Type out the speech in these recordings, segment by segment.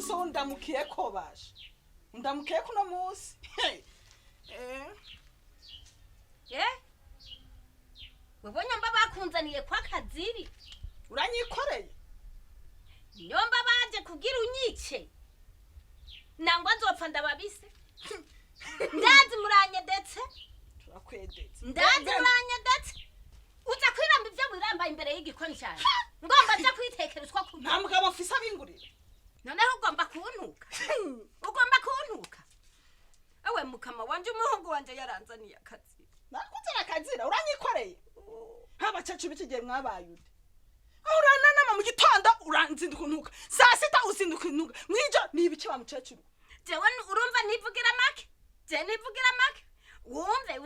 Munsi wundamukiye ko basha, undamukiye ko uno munsi. Eh? Wewe nyomba bakunzaniye kwa kaziri. Uranyikoreye. Nyomba baje kugira unyice. Nangwa nzopfa ndababise. Ndazi muranyedetse. Turakwedetse. Ndazi muranyedetse. Uza kwiramba ibyo wiramba imbere y'igikoni cyane. Ngomba nja kwitekera utwo kurya. Nta mugabo mfise abingurira. Noneho ugomba kuntuka. Ugomba kuntuka. Ewe mukama wanje, umuhungu wanje yaranzaniye akazi. Nakuzana akazira, uranyikoreye. Abakecuru b'iki gihe mwabaye ute? Aho urananama mu gitondo, uranzinduka untuka, saa sita uzinduka untuka, mwijo ni ibiki wa mukecuru? Jewe urumva nivugira make, je nivugira make, wumve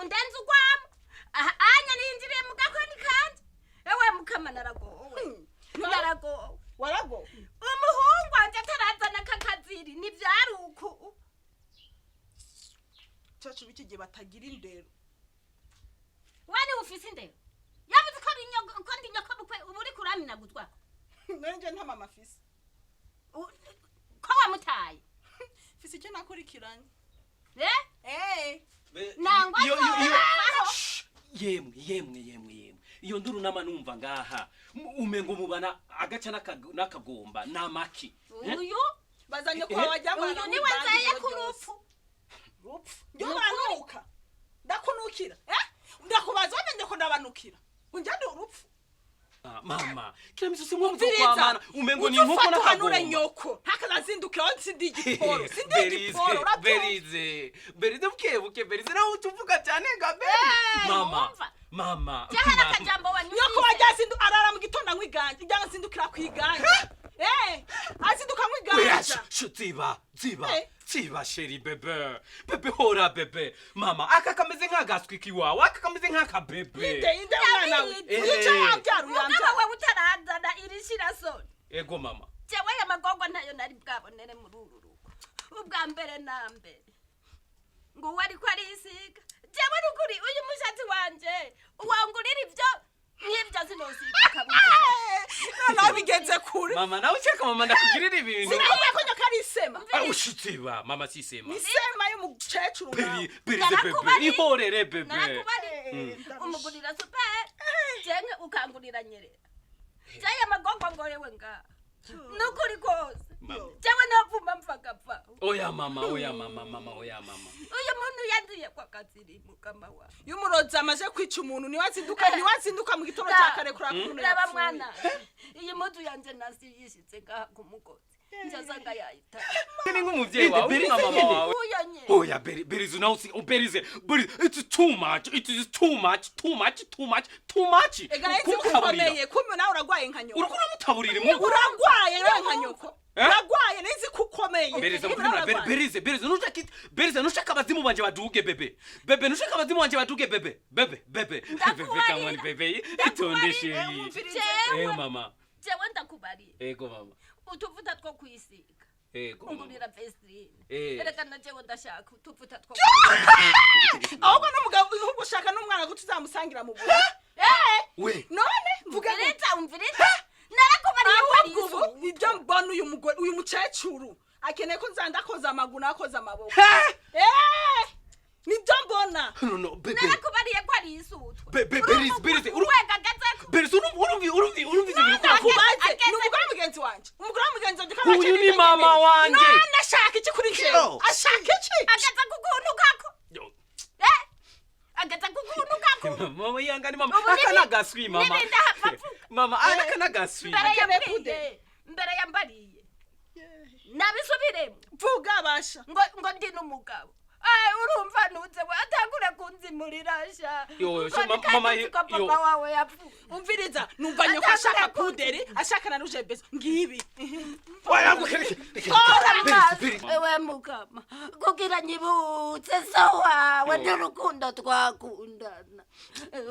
undenze ugwamo aha anya ninjiriye mu gakoni kanje. Ewe mukama, naragowe, naragowe. Warago. Umuhungu wanje atarazana kakaziri nivyari uku. Abakecuru b'iki gihe batagira indero. We niwe ufise indero. Yavuze ko ari ko ndi nyokobukwe, ubu uriko uraminaguzwako. Nanje nta mama afise. Ko wamutaye? Mfise icyo nakurikiranye. Eh? Eh. Nangwa Iyo nzovaho. Shh! Yemwe, yemwe, yemwe, yemwe, iyo nduru nama numva ngaha, umengo mubana agaca n'akagomba namaki. Eh? Uyu Bazanye kwa wajya. Uyu niwe nzeye ku rupfu. Rupfu njye uranuka, ndakunukira? Eh, ndakubaza, wamenye ko ndabanukira? Unjyane urupfu. Ah, mama, kila misi mwe Umviriza. muzokwamana umengo ni inkoko Uzofata uhanure n'akagomba. nyoko ntakazazindukira aho. Sindi igiporo, sindi Berize, igiporo, urabyumva? Berize, Berize, buke buke, Berize, nawe utuvuga cyane ga Berize. Mama. Wumva? Mama. Je hari Mama. akajambo wanyumvise. Nyoko wajya azindu arara mu gitondo anywa iganja, ijya azindukira ku iganja, eh, azinduka anywa Oya, iganja. Ziba, ziba. Eh. Ziba, chérie, bébé, bébé, hora bébé. Mama, aka kameze nk'agaswi kiwawe, aka kameze nk'akabebe. Inde, inde mwana we? Ndabizi. Icyo yambyara Mugabo uyambyara. wewe utarazana iri shirasoni, Ego mama. Jewe aya magorwa ntayo nari bwabonere muri uru rugo. Ubwa mbere na mbere, ngo uwo ariko arisiga, jewe nukuri uyu mushatsi wanje wangurira ibyo nk'ibyo sinosiga kabuza. Noneho bigeze kure. Mama, nawe ushaka mama ndakugirira ibintu. Sinakubwiye ko nyoko ari isema? Ah, ushitsiba mama, sisema. Ni isema y'umukecuru Beri nkawe. Berize, bébé. Narakubariye. Ihorere bébé. Narakubariye. Umugurira super, jenke ukangurira nyerera. Jewe amagorwa ngorewe ngaha, nukuri kose. Mama. Jewe nopfuma mvagapfa. Oya mama, oya mama, mama, oya mama. Uyu muntu yanziye kwa kaziri, mukama wawe. Iyo umurozi amaze kwica umuntu, niwe azinduka, niwe azinduka mu gitondo cya kare kureba ko umuntu Raba yapfuye. mwana, iyi mpuzu yanje nasi yishitse ngaha ku mugozi, njasanga yayita. Ni nk'umuvyeyi wawe, uri nka mama Berize. wawe. Uyo nye. Oya Berize, nawe si Berize, Berize, it's too much, it is too much, too much, too much, too much. Ega nzi ko Kumutaburira. ukomeye kumbe nawe uragwaye nka nyoko. Uriko uramutaburira imugu. Uragwaye nawe nka nyoko. Eh? Uragwaye, nzi ko ukomeye. Berize. Kumbe Mukuru nawe uragwaye. Berize, Berize, nushaka Berize, nushaka abazimu banje baduge bébé, bébé, nushaka abazimu banje baduge bébé, bébé, bébé, bébé, come on bébé, itonde chérie. Umvirize. Jewe. Eh mama. Jewe ndakubariye. Ego mama. Utuvuta two kwisiga. Ego mama. Ungurira Vaseline. Eh. Erega na jewe ndashaka utuvuta two. Ahubwo n'umugabo, ahubwo ushaka n'umwana ko tuzamusangira mu buriri. Eh. We. None mvuga ngo Umviriza, umviriza, narakubariye ko ari ahubwo ubu isu. ibyo mbona, uyu mugore, uyu mukecuru akeneye ko nzanda akoza amaguru n'akoza amaboko. Eh, nibyo mbona. No, no, bébé. Narakubariye ko ari isutwa. Berize, Berize, Urwego agezeko. Berize, urumva, urumva, urumva, urumva ivyo bintu ko Kubaze Ageze- ni umugore wa mugenzi wanje, umugore wa mugenzi wanje. Uyu ni mama wanje. None ashaka iki kuri jewe? Yo. Ashaka iki? Ageze kukuntukako. Yo. Eh, ageze kukuntukako. Mama, yangani mama. Ubu Aka nagaswi mama. n'ibindi ahava avuga. Mama, aka nagaswi. Mbere Akeneye yambwiye, kude. mbere yambariye, nabisubiremo. Vuga basha. Ngo ndi n'umugabo. Ay, urumva ntuze we atangure kunzimurira sha. Yo, Ngo sha, ni mama, kandi ko yo. papa wawe yapfuye. Umviriza, numva nyoko ashaka puderi, ashaka na rouge baiser, ngibi. Oya, ngo kereke. Tora. Berize, Berize. Ewe mukama, kugira nyibutse so wawe n'urukundo twakundana,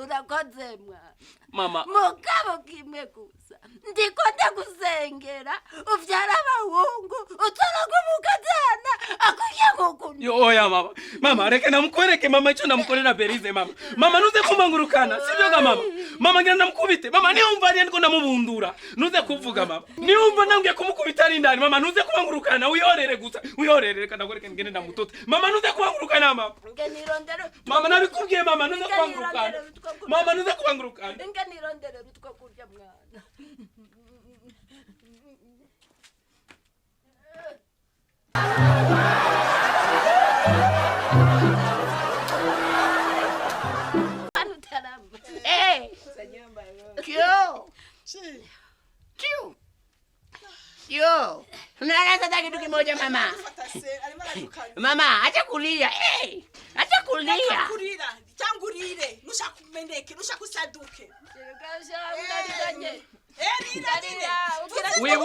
urakoze mwana. Mama. Mugabo kimwe gusa, ndiko ndagusengera uvyara abahungu, utoroga umukazana akwiye gukunda. Yo, oya mama, mama, reka namukwereke mama icyo namukorera Berize mama. Mama, nuze kumangurukana, sibyo ga mama? Mama, ngira namukubite mama, niyumva ariye ndiko ndamubundura, nuze kuvuga mama, niyumva nambwiye kumukubita ari indani mama, nuze kumangurukana, wihorere gusa, wihorere, reka ndakwereke ngende ndamutute mama, nuze kumangurukana mama. Nge nirondere. Mama, nabikubwiye mama, nuze kumangurukana mama, nuze kumangurukana. Nge nirondere utwo kurya mwana. Hano utaramba. Eh, kyo kyo yo, unaeleza hata kitu kimoja mama. Fata se arimo aratukana. Mama, acha kulia. Eh, acha kulia. Kurira cyangwa urire, nushaka umeneke, nushaka usaduke. Ndarira nye. Eh, rira, rira. Ndarira, ugira- Wibu